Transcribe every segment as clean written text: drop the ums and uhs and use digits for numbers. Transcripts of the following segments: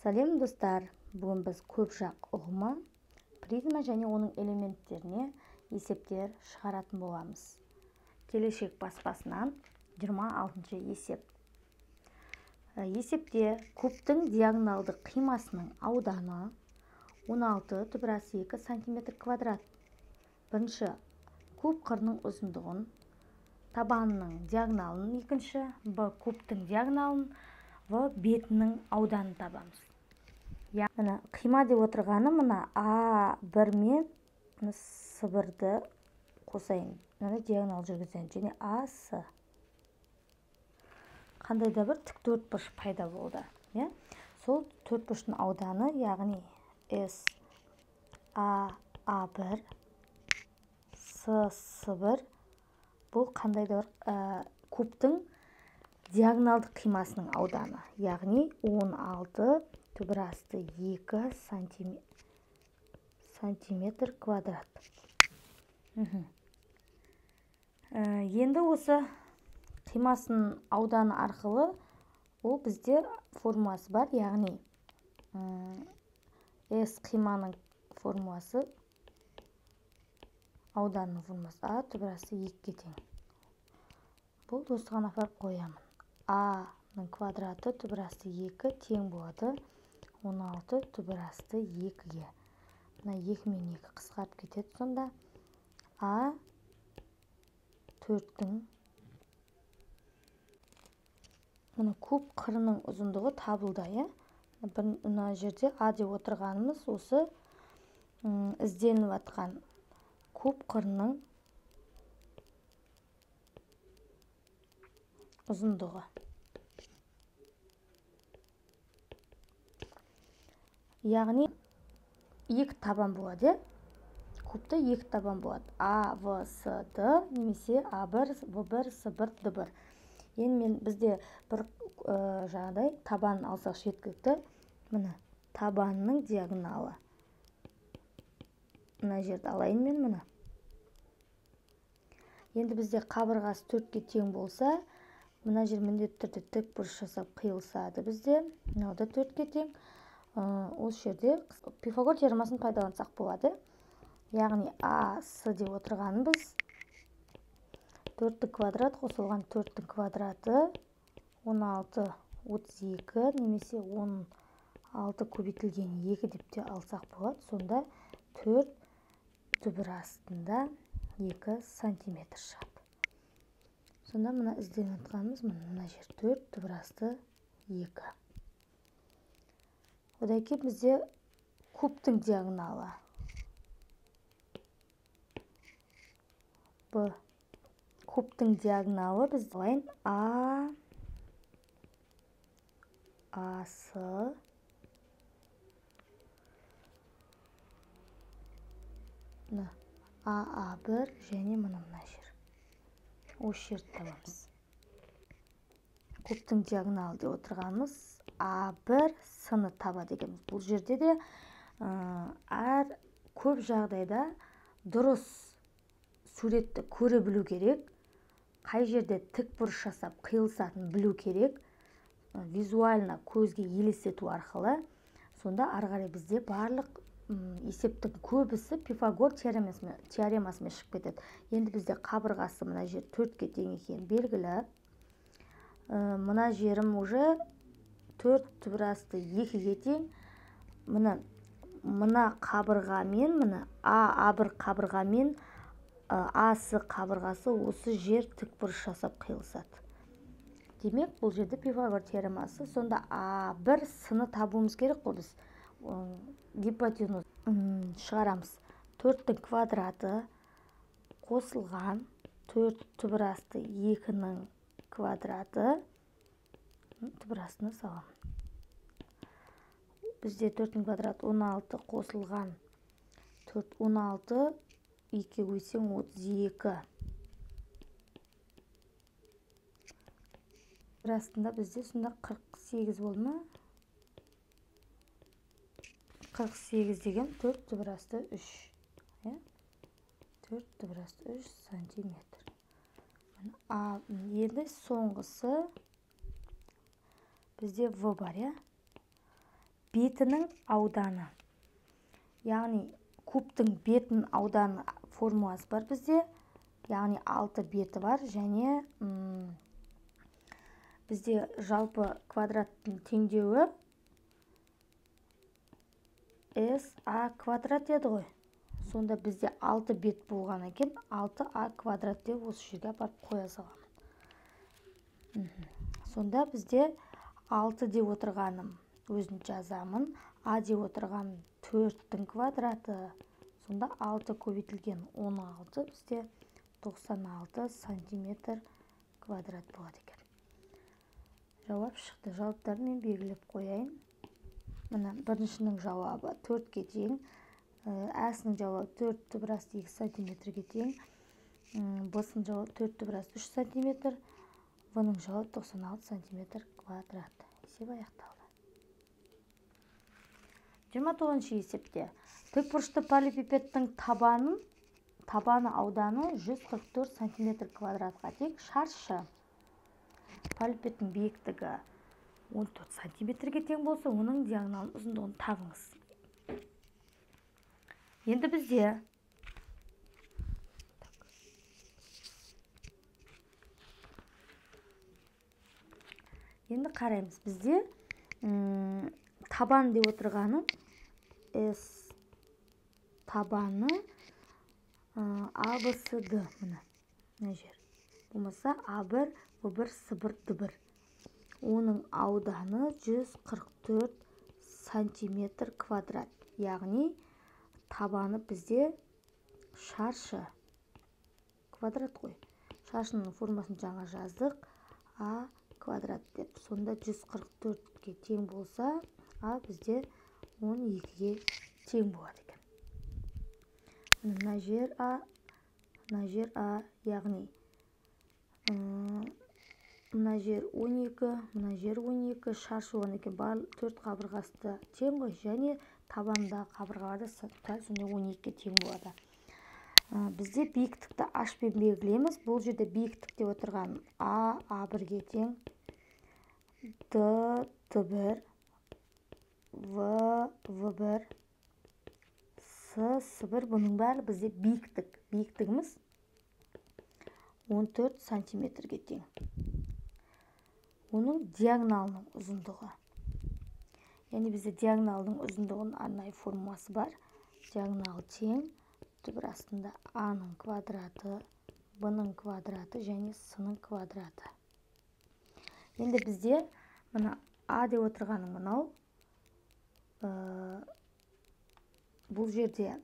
Сәлем достар, бүгін біз көп жақ ұғымы, призма және оның элементтеріне есептер шығаратын боламыз. Келешек баспасынан 26-шы есеп. Есепте кубтың диагоналды қимасының ауданы 16,2 см квадрат. Бірінші, куб қырының ұзындығын, табанының диагоналын, екінші, Б кубтың диагоналын, В бетінің ауданын табамыз. Мына қима деп отырғаны мына А1 мен С1-ді қосайын. Мына диагонал жүргіземін және АС. Қандай да бір тік төртбұрыш пайда болды. Сол төртбұрыштың ауданы, яғни С А А1 С С1 бұл қандай да бір кубтың диагоналдық қимасының ауданы, яғни 16,2 сантиметр квадрат. Енді осы қимасының ауданы арқылы ол бізде формуласы бар, яғни С қиманың формуласы, ауданның формуласы А түбір асты 2-ге тең. Бұл осыған апарып қоямын. А-ның квадраты түбір асты 2 тең болады 16,2-ге. Мына 2 мен 2 қысқарып кетеді, сонда А 4-тің мына куб қырының ұзындығы табылды, иә? Мына жерде А деп отырғанымыз осы ізденіп атқан куб қырының ұзындығы. Яғни екі табан болады, кубта екі табан болады. А, В, С, Д немесе А1, В1, С1, Д1. Енді мен бізде бір жаңағыдай табан алсақ жеткілікті. Міне табанның диагоналы. Мына жерді алайын мен міне. Енді бізде қабырғасы 4-ке тең болса, мына жер міндетті түрде тік бұрыш жасап қиылысады бізде. Мынау да 4-ке тең. Осы жерде Пифагор теоремасын пайдалансақ болады. Яғни А, С деп отырғанымыз 4-тің квадрат қосылған 4-тің квадраты 16, 32 немесе 16 көбейтілген 2 деп те алсақ болады. Сонда 4 түбір астында 2 сантиметр шығады. Сонда мына ізденіп жатқанымыз мына жер 4 түбір асты 2. Одан кейін бізде кубтың диагоналы. Б. Кубтың диагоналы біз алайын А, А, С, мына А, А1 және мына жер. Осы жерді табамыз. Кубтың диагоналы деп отырғанымыз А1 С-ны табады екенбіз. Бұл жерде де әр көп жағдайда дұрыс суретті көре білу керек. Қай жерде тік бұрыш жасап қиылысатынын білу керек. Визуально көзге елестету арқылы. Сонда ары қарай бізде барлық есептің көбісі Пифагор теоремасымен шығып кетеді. Енді бізде қабырғасы мына жер 4-ке тең екені белгілі. Мына жерім уже 4 түбір асты 2-ге тең. Мына қабырғамен, мына А, А1 қабырғамен АС қабырғасы осы жер тік бұрыш жасап қиылысады. Демек, бұл жерде Пифагор теоремасы. Сонда А1 С-ны табуымыз керек қой біз. Гипотенуз шығарамыз. 4-тің квадраты қосылған 4 түбір асты 2-нің квадраты түбір астына саламын. Бізде 4-тің квадраты 16 қосылған 4 16 2-ге көбейтсең 32. Бір астында бізде сонда 48 болды ма? 48 деген 4 түбір асты 3. 4 түбір асты 3 сантиметр. Енді соңғысы бізде В бар, иә? Бетінің ауданы. Яғни кубтың бетінің ауданы формуласы бар бізде. Яғни 6 беті бар және бізде жалпы квадраттың теңдеуі SA квадрат еді ғой. Сонда бізде 6 бет болған екен, 6А квадрат деп осы жерге апарып қоя саламын. Сонда бізде 6 деп отырғаным өзін жазамын, А деп отырғаным 4-тің квадраты. Сонда 6 көбейтілген 16 бізде 96 сантиметр квадрат болады екен. Жауап шықты. Жауаптарын мен белгілеп қояйын. Мына біріншінің жауабы 4-ке тең, Ә-сінің жауабы 4,2 сантиметрге тең, Б-сінің жауабы 4,3 сантиметр, В-ның жауабы 96 сантиметр квадрат. Есеп аяқталды. 29-шы есепте тікбұрышты параллелепипедтің табаны ауданы 144 сантиметр квадратқа тең шаршы. Параллелепипедтің биіктігі 14 сантиметрге тең болса, оның диагоналының ұзындығын табыңыз. Енді бізде қараймыз. Бізде табан деп отырғаным S табаны А, Б, С, Д. Мына жер. Болмаса А1, В1, С1, Д1. Оның ауданы 144 сантиметр квадрат. Яғни табаны бізде шаршы квадрат қой. Шаршының формасын жаңа жаздық. А квадрат деп. Сонда 144-ке тең болса, А бізде 12-ге тең болады екен. Мына жер А, мына жер А, яғни мына жер 12, мына жер 12, шаршы болған екен. Бар 4 қабырғасы да тең ғой, және табандағы қабырғалар да сонда 12-ге тең болады. Бізде биіктікті H-пен белгілейміз. Бұл жерде биіктік деп отырған А, А1-ге тең, Д, Д1, В, В1, С, С1. Бұның бәрі бізде биіктік. Биіктігіміз 14 сантиметрге тең. Оның диагоналының ұзындығы. Яғни бізде диагоналдың ұзындығының арнайы формуласы бар. Диагонал тең түбір астында А-ның квадраты, Б-ның квадраты және С-ның квадраты. Енді бізде мына А деп отырғаным мынау. Бұл жерде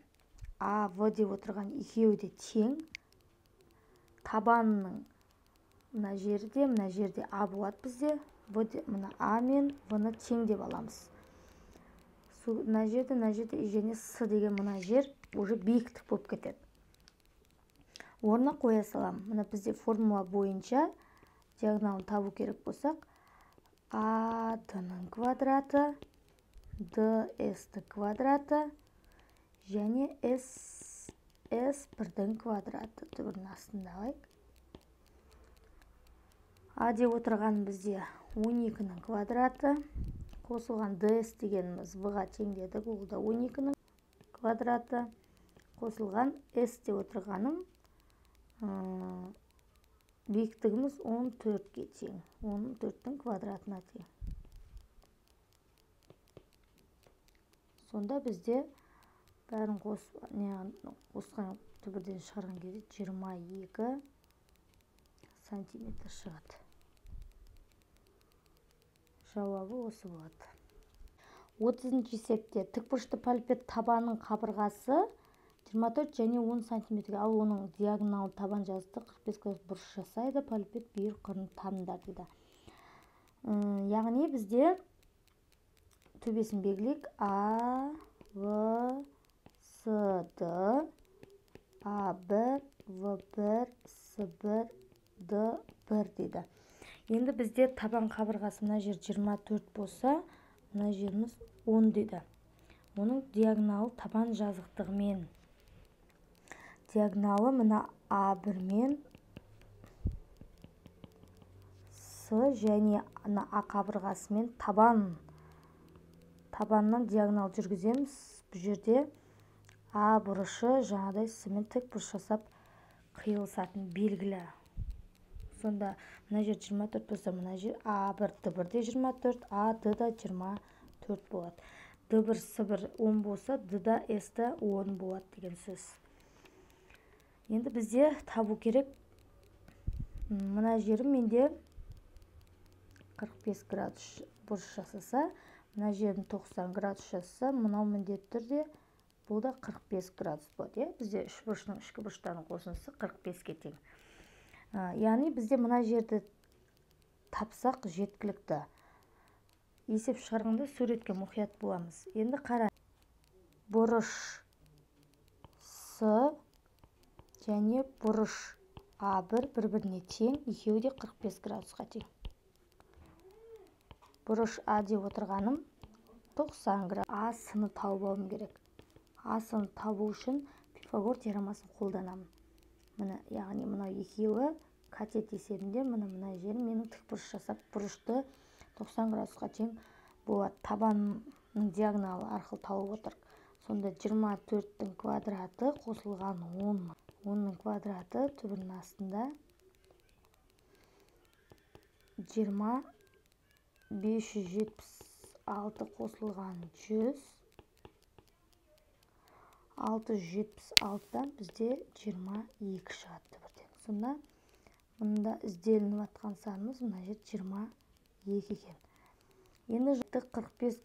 А, В деп отырған екеуі де тең. Табанының мына жерде, мына жерде А болады бізде. В де, мына А мен В-ны тең деп аламыз. Мына жерде, мына жерде және С деген мына жер уже биіктік болып кетеді. Орнына қоя саламын. Мына бізде формула бойынша диагоналын табу керек болсақ, А Д-ның квадраты, Д С-ның квадраты және С С1-дің квадраты түбірінің астында алайық. А деп отырған бізде 12-нің квадраты қосылған ДС дегеніміз В-ға тең дедік, ол да 12-нің квадраты қосылған С деп отырғаным биіктігіміз 14-ге тең, 14-тің квадратына тең. Сонда бізде бәрін қосқан түбірден шығарған кезде 22 сантиметр шығады. Жауабы осы болады. 30-шы есепте тікбұрышты параллелепипед табанының қабырғасы 24 және 10 сантиметрге, ал оның диагоналы табан жазықтығы 45 градус бұрыш жасайды. Параллелепипед бүйір қырын табыңдар дейді. Яғни бізде төбесін белгілейік. А, В, С, Д, А1, В1, С1, Д1 дейді. Енді бізде табан қабырғасы мына жер 24 болса, мына жеріміз 10 дейді. Оның диагоналы табан жазықтығымен. Диагоналы мына А1 мен С және мына А қабырғасымен табан Табанынан диагонал жүргіземіз. Бұл жерде А бұрышы жаңағыдай С-мен тік бұрыш жасап қиылысатын белгілі. Сонда мына жер 24 болса, мына жер А1, Д1 де 24, А, Д да 24 болады. Д1, С1 10 болса, Д да С да 10 болады деген сөз. Енді бізде табу керек. Мына жерім менде 45 градус бұрыш жасаса, мына жерім 90 градус жасаса, мынау міндетті түрде бұл да 45 градус болады. Бізде үш бұрыштың ішкі бұрыштарының қосындысы 45-ке тең. Яғни бізде мына жерді тапсақ жеткілікті. Есеп шығарғанда суретке мұқият боламыз. Енді қара, бұрыш С және бұрыш А1 бір-біріне тең, екеуі де 45 градусқа тең. Бұрыш А деп отырғаным 90 градус. А С-ны тауып алуым керек. А С-ны табу үшін Пифагор теоремасын қолданамын. Міне, яғни мынау екеуі катет есебінде, міне мына жері менің тік бұрыш жасап, бұрышты 90 градусқа тең болады. Табанның диагоналы арқылы тауып отырық. Сонда 24-тің квадраты қосылған 10. 10-ның квадраты түбірінің астында 20 576 қосылған 100 676-дан бізде 22 шығады түбірден. Сонда мұнда ізделініп атқан санымыз мына жер 22 екен. Енді 45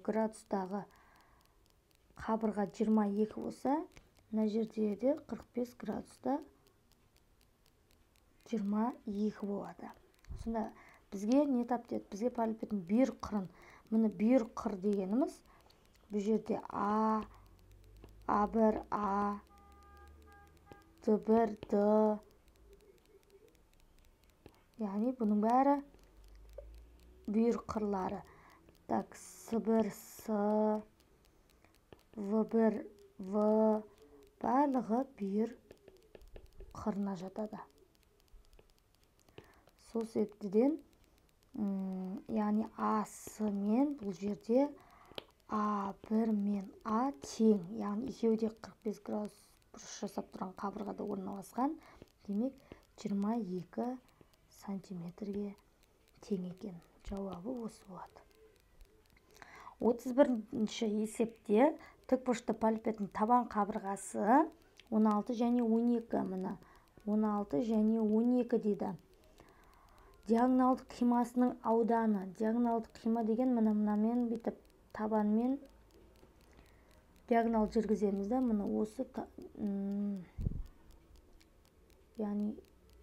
градустағы қабырға 22 болса, мына жерде де 45 градуста 22 болады. Сонда бізге не тап деді? Бізге параллелепипедтің бүйір қырын. Міне бүйір қыр дегеніміз бұл жерде А, А1, А, Д1, Д. Яғни бұның бәрі бүйір қырлары. Так, С1, С, В1, В барлығы бүйір қырына жатады. Сол себептен, яғни А, С мен бұл жерде А1 мен А тең, яғни екеуі де 45 градус бұрыш жасап тұрған қабырғада орналасқан, демек 22 сантиметрге тең екен. Жауабы осы болады. 31-ші есепте тікбұрышты параллелепипедтің табан қабырғасы 16 және 12, міне 16 және 12 дейді. Диагоналдық қимасының ауданы. Диагоналдық қима деген міне мынамен бүйтіп табанмен диагонал жүргіземіз да, міне осы яғни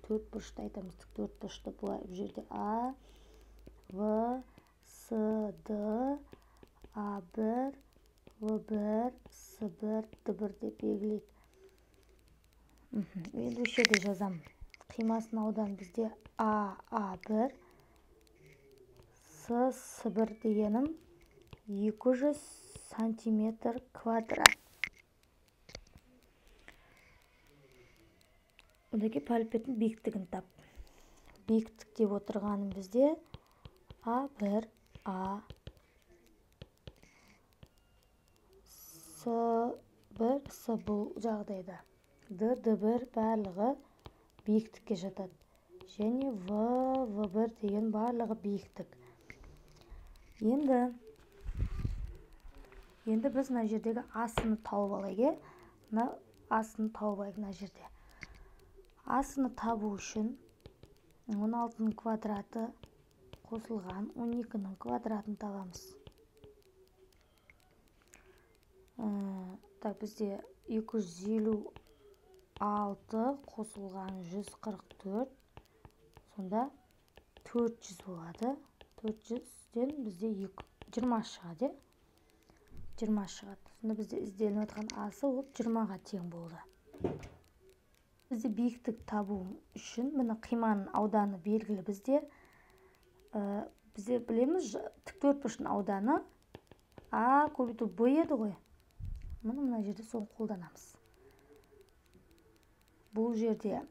төрт бұрышты айтамыз, төрт бұрышты былай бұл жерде А, В, С, Д, А1, В1, С1, Д1 деп белгілейді. Енді осы жерде жазамын. Қимасының ауданы бізде А, А1, С, С1 дегенім 200 сантиметр квадрат. Одан кейін параллелепипедтің биіктігін тап. Биіктік деп отырғаным бізде А1, А, С1, С бұл жағдайда. Д, Д1 барлығы биіктікке жатады. Және В, В1 деген барлығы биіктік. Енді біз мына жердегі А-ны тауып алайық, мына А-ны тауып алайық мына жерде. А-ны табу үшін 16-ның квадраты қосылған 12-нің квадратын табамыз. Так, бізде 256 қосылған 144, сонда 400 болады. 400-ден бізде 20 шығады. 20 шығады. Сонда бізде ізделініп жатқан А-сы ол 20-ға тең болды. Бізде биіктік табу үшін міне қиманың ауданы белгілі бізде. Бізде білеміз, тіктөртбұрыштың ауданы А көбейту Б еді ғой. Міне мына жерде соны қолданамыз. Бұл жерде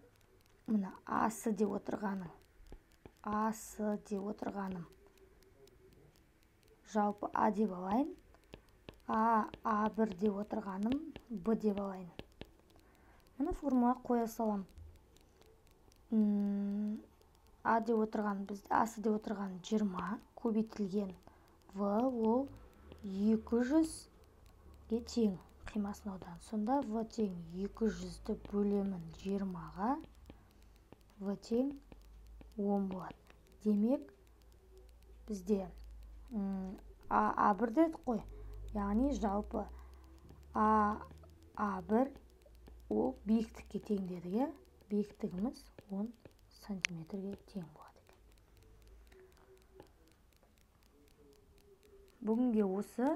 мына А-сы деп отырғаным, А-сы деп отырғаным Жалпы А деп алайын. А, А1 деп отырғаным Б деп алайын. Мына формулаға қоя салам. А деп отырған бізде, асы деп отырған 20 көбейтілген В ол 200-ге тең қимасын аудан. Сонда В тең 200-ді бөлемін 20-ға, В тең 10 болады. Демек, бізде А1 дедік қой. Яғни жалпы А1 ол биіктікке тең дедік, иә? Биіктігіміз 10 сантиметрге тең болады екен. Бүгінге осы.